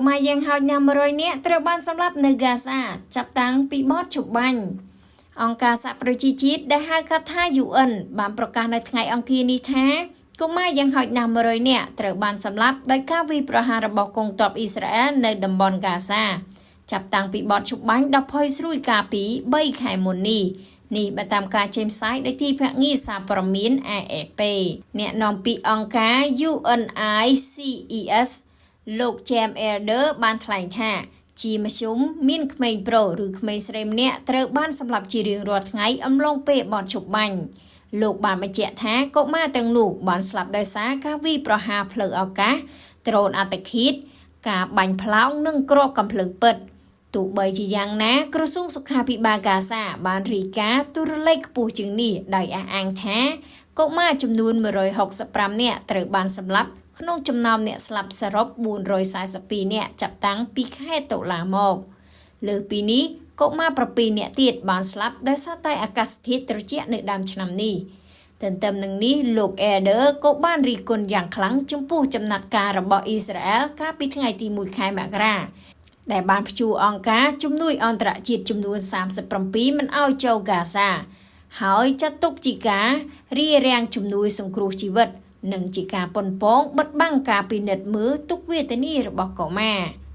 កុមារយ៉ាងហោចណាស់100នាក់ត្រូវបានសម្លាប់នៅហ្គាសាចាប់តាំងពីបទឈប់បាញ់អង្គការសហប្រជាជាតិដែលហៅកាត់ថា UN បានប្រកាសនៅថ្ងៃអង្គារនេះថាកុមារយ៉ាងហោចណាស់100នាក់ត្រូវបានសម្លាប់ដោយការវាយប្រហាររបស់កងទ័ពអ៊ីស្រាអែលនៅតំបន់ហ្គាសាចាប់តាំងពីបទឈប់បាញ់ដ៏ផុយស្រួយកាលពី3ខែមុននេះនេះបើតាមការចេញផ្សាយដោយទីភ្នាក់ងារសារព័ត៌មាន AFP អ្នកនាំពាក្យអង្គការ UNICEF លោក James Elder បានថ្លែងថា ជាមធ្យមមានក្មេងប្រុសឬក្មេងស្រីម្នាក់ត្រូវបានសម្លាប់ជារៀងរាល់ថ្ងៃអំឡុងពេលបទឈប់បាញ់លោកបានបញ្ជាក់ថាកុមារទាំងនោះបានស្លាប់ដោយសារការវាយប្រហារផ្លូវអាកាសដ្រូនអត្តឃាតការបាញ់ផ្លោងនិងគ្រាប់កាំភ្លើងពិតទោះបីជាយ៉ាងណាក្រសួងសុខាភិបាលហ្គាសាបានរាយការណ៍ទូរលេខខ្ពស់ជាងនេះដោយអះអាងថាកុមារចំនួន165នាក់ត្រូវបានសម្លាប់ក្នុងចំណោមអ្នកស្លាប់សរុប442នាក់ចាប់តាំងពីខែតុលាមកលើសពីនេះកុមារ7នាក់ទៀតបានស្លាប់ដោយសារតែអាកាសធាតុត្រជាក់នៅដើមឆ្នាំនេះទន្ទឹមនឹងនេះលោក Elder ក៏បានរិះគន់យ៉ាងខ្លាំងចំពោះចំណាត់ការរបស់អ៊ីស្រាអែលកាលពីថ្ងៃទី1ខែមករាដែលបានព្យួរអង្គការជំនួយអន្តរជាតិចំនួន37មិនឲ្យចូលហ្គាសាហើយចាត់ទុកជាការរារាំងជំនួយសង្គ្រោះជីវិត និងជាការប៉ុនប៉ងបិទបាំងការពិនិត្យមើលទុក្ខវេទនារបស់កុមារ។